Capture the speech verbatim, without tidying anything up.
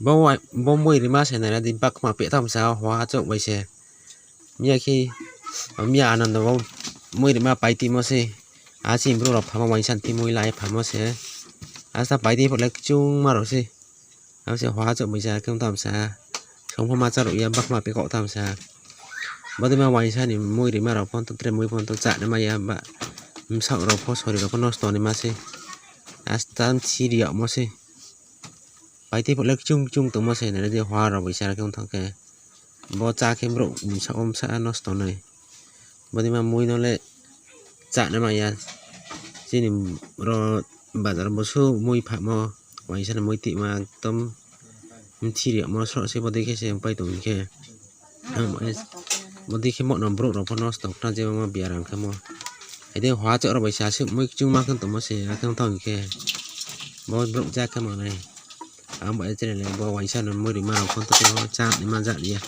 Bo wa-, bo mui rima se nai ra di, bakma peh thamsa hwa chouh bai se. Miya khe, miya Anando bo mui rima paitimo se. A chini brouh rao phamo, uaingsa ni thi mui la ye phamo se. Asta paiti pho le kchungma rao se. Abo se hwa chouh bai se, khe ong thamsa. Song pho ma chá rao ya, bakma peh khaoh thamsa. Bodei ma uaingsa ni mui rima rao pho to, tre mui pho to chá naima ya ba. Bsaoh rao pho, sori rao pho nosto naima se. Asta mthi ri yagmo se. Paiti pho le kchung kchung tongmo se, nai di hwa rao bai se, khe ong thanng khe. Bo chá khe brouh bsaoh wo bsa nosto nai. Bodei ma mui no le chá naima ya. Chini ro bazar bo su mui phamo, uaingsa ni mui tima ekdom mthi ri yagmo sroh se, bodei khe se ongpai tong khe. Bodei khe mo no brouh rao pho nosto khna je ma biaram khemo. Hai di hwa chouh rao bai se asuh mui kchungma khe tongmo se, akhe ong thanng khe. Bo brouh chá khe ma nai. Ang bai channel le bo uaingsa ni mui rima rao pho to chá naima ja ya.